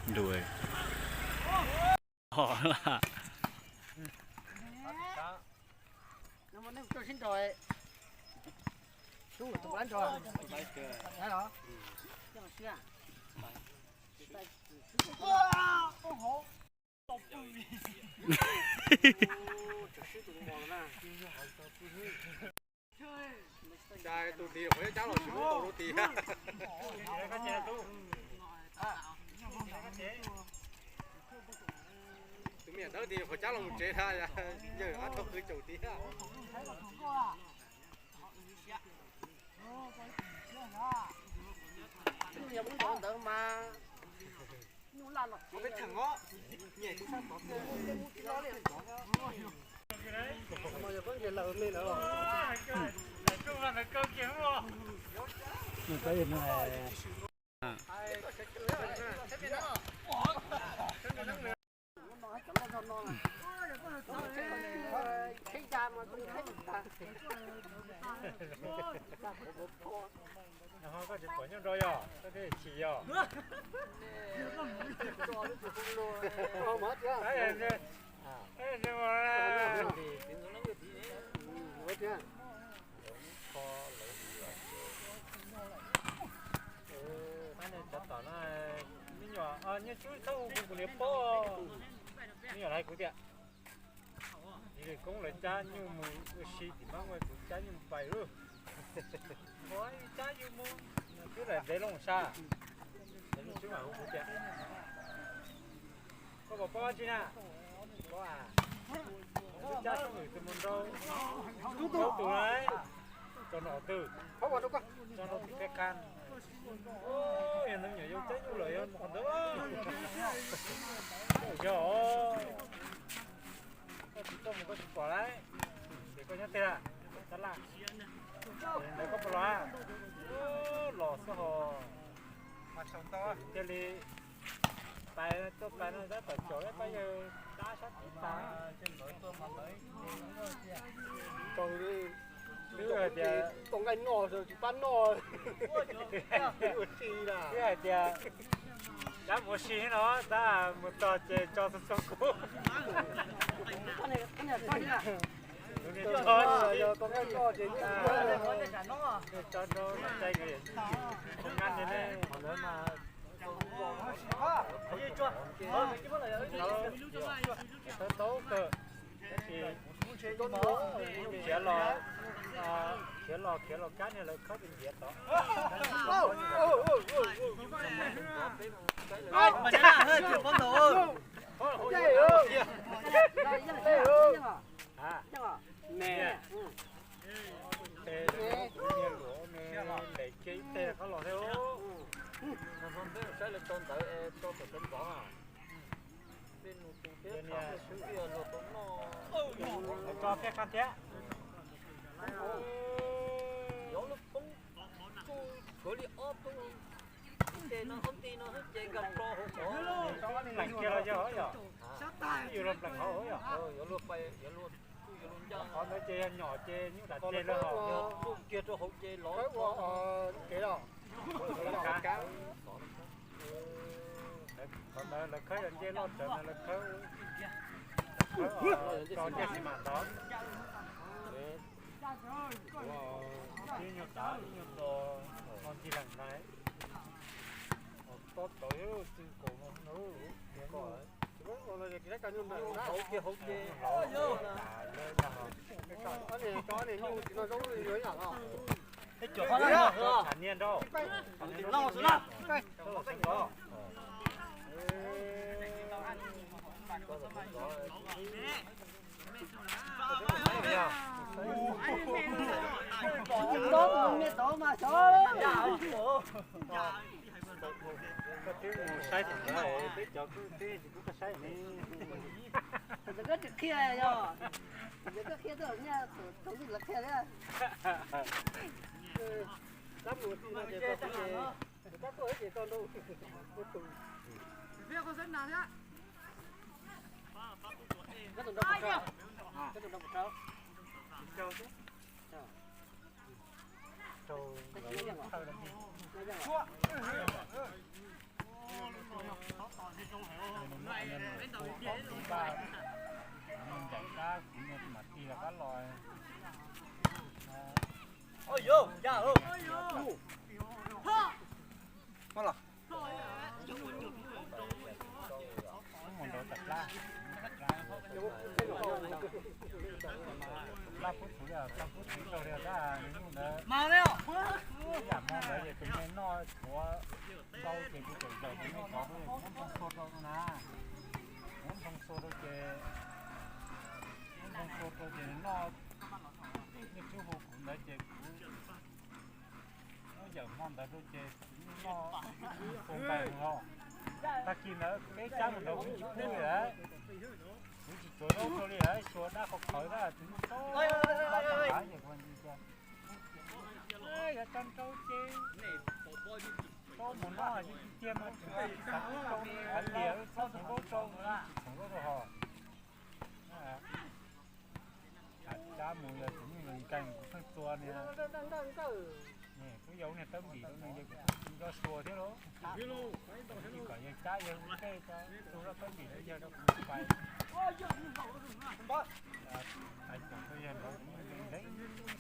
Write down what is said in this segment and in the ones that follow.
Ntuj. Ho la. Cas tus tis qhov cab los tsis muab tau rau tis. Tus me nyuam dawb tis qhov cab los mus tsev tag, yawg rov qw caum tis. Ntawd mas Koj tsis pom nyob nrau yog koj thiaj chim yog. Cov tom no, me nyuam, Nyiaj Tswb txhob hu kuv, kuv niam paub. Me nyuam hais kuv tias, Yim Koob lawv cab nyuj mus ua si tim Mab Muaj, kuv cab nyuj mus pais lauj. Ua cab nyuj mus, twb lam ntev loo sas. Yim Tswb mam hu kuv tias, koj puas paub dab tsi na? Tsis paub a. Twb cab sab hwm tus mus nrau, tus na, tso nrau twg, tso nrau tim Peb Qab. Yog ntawd me nyuam yau cab nyuj lawm yog mus qhov ntawd. Yog, koj tsis tuaj mus koj tsis pom lauj. Ces koj nyob twg a? Tab laj. Ntawd koj puas los a? Los xwb hos. Thiaj li pais, tuaj pais no tab tom caum pab yawg dab sab tid tas. Twb hais tias, tau nqaij noj tsis pab noj. Ua si a. Twb hais tias, dab mus ua si no, tab mus txog ces tso txog txog kuv. Tau nqaij noj ces tso rau cai, nqa ne. Tau tau kawg, tab sis khiav los, khiav los khiav los kab niag lawv khawb tus ntiav tod. Ntes, ntes luav, ntes kiag ib teg qab los thiab. Saib lawv tso ntawd, tso tom tsev ntxov. Tej nus tus thiab, luag tau noj, tso thiab qab thiab. Yuav lub poob tsuj tshuav li ob tug, ces no ob nti no ces nkag plo hauv qhov. Pleev kiag los yog yom? Yus los pleev hauv yom? Yuav luag, yuav luag, yuav luag ncaj. Qhov ntawd ces yog nyom ces nyuj dam ces lawm hos. Yog tsuj kiag rau hauv ces lov kev los. Qhov ntawd lawv khawb yog ncej loj tsawv ntawd lawv khawb, khawb tso ncej xi mas ntawd. Ib nyuag tav ib nyuag to, no ncig leej ntag. Tob tawv xwb kaus no. Hauv kiag hauv ces, tsam niag nrau. Koj twb mus saib thaum ntawd, peb cov twb tsis pub koj saib ne. Koj tsis qhia yog, koj qhia tuaj nyiaj thaum twg lawv qhia thiab. Kab mus ti no ces koj tuaj ces tau nrau. Kab tus nrau puas rau? Kab tus nrau puas rau? Rau, thawj los nig. Mus nrau tas plab, plab pub txhuv li, plab pub txhuv rau li, yam hmo ntawd ces tus me noj tshuav ntau ces kuv tseem zaum tus me tsov, kuv muab nphoo xua rau na, muab nphoo xua rau ces, muab nphoo xua rau ces noj, nws tub hu kuv ntawd ces kuv muab yawm hmo ntawd rau ces kuv noj xua ntais mus los. Tag kis ntawd peb cab mus nrau kuv tsis pub li lawm, kuv tsis tsuav zaub rau li lawm, xyuas dab qhov qhawv dab tus tub tau ces kuv yuav tso nrau ces tso mus noj, yeej tsis tiag mas tsis xav rau li, hais tias tso tus zaub rau, tsis txhoov zaub rau hos. Cab mus yog tus me nkeeg kuv pheej txua niag, kuv yog niag tawb npim rau nws ces kuv pheej tsis nco xyuas thiab lauj. Tsis kom yawg cab yawg ua ntej tso, tus loj tawb npim rau yawg rau kuv pais. Hais txog yawg nrov kuv nkeeg ntev,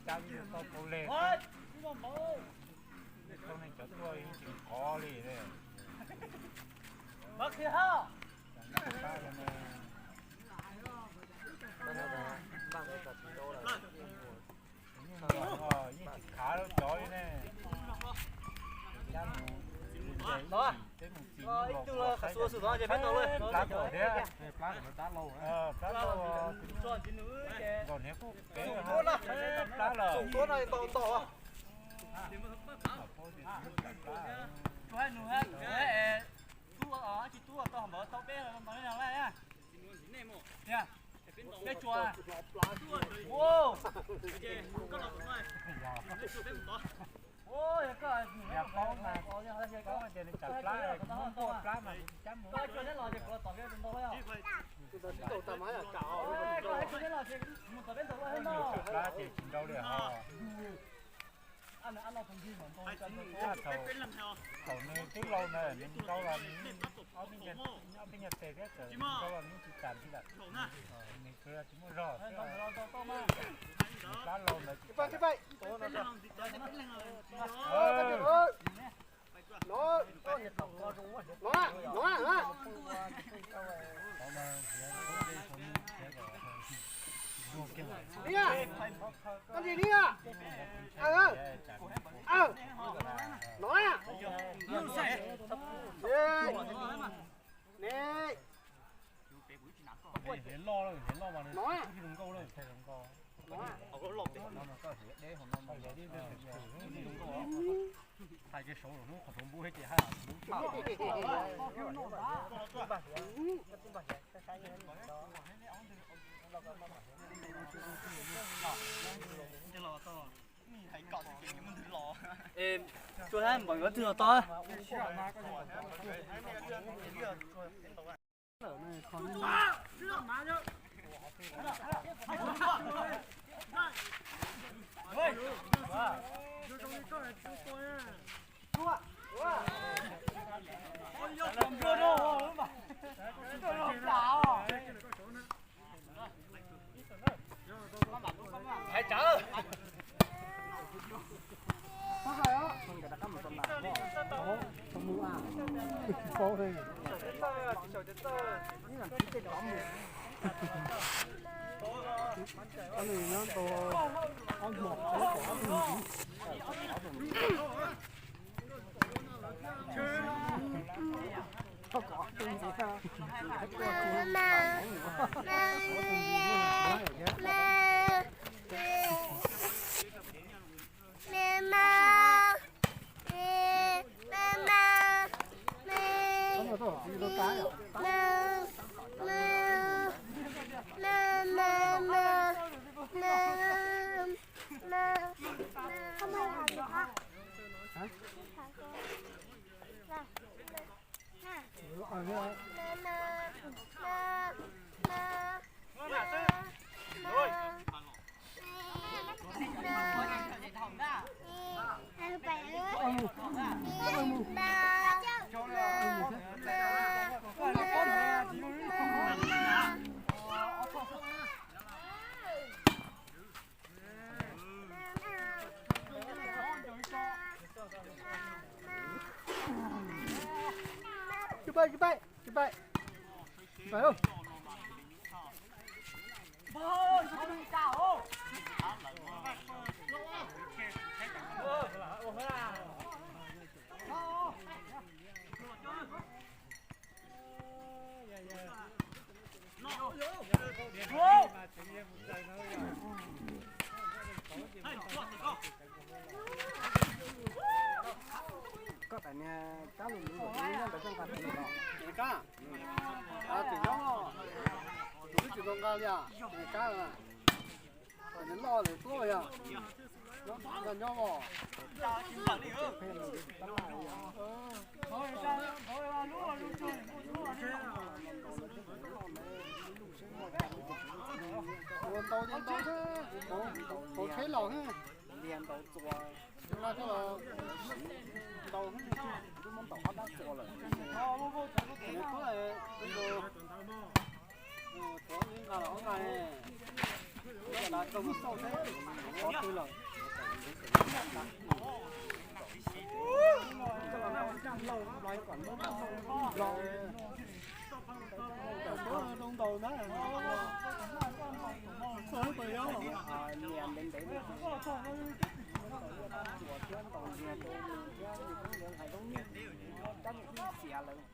cab yawg tau tau leg, tau niag cov tuaj yeej tsis qov li. Yeej tsis khav rau cov li ne. Ib tug qhov xua xwm tod ces peb tau lawm. Plab thiab, plab lauj, nkaus hniav kuj kev plab lawm. Tub, tsis tub tau npawg tau peb no laj. Peb tsuas. Yog paub mas, paub tias nws tsam plab, kuv muab npuaj plab mas kuv tsis cab mus. Plab ces tsis nrau li hos. Thaum nws twb laus na, nws nrau los nws ob peb nyuag tes thiab, txawm nws nrau los nws tsis tas li lawm. Nws tsuas yog tsis muaj zog xwb. Nws plab laus ntawd tsis tas. Hliv loj, hliv loj mas nws tsis zoo nkauj lawm. Hais ces saud lawm hnub qhov saud npub ces haj yam npub tshaj. Tsuas hab npam yuav twg los tau. Hais tsawv. Pais, pais, pais, pais lauj. Koj tam niag kab lus lus nyob ntawd koj nqa tam niag los. Kab, tim nyob, tus twb tsis tau nqa li, kab, tam niag loj lawm tuaj yog, nqa nyob os. Ua ntau ces ntau xwb, hauv tsheb los xwb. Liag ntau txua, nqa coj los siv ntau xwb, twb muab ntaus ob dab txua lawm. Nws tuaj, tuav nqa los ob nqa, tuaj tas koj mus xauj seb qhov twg lawm. Coj los noj ncaj lauj, los kom noj ncaj lauj, los kom noj ncaj lauj, ntaus na. Txog lub pas yob, nias ntev ntev, ntaus txua thiab ntaus ntsiag rau nws thiab nws kub ntawd hais lub niag, kab niag ib xiav lawm.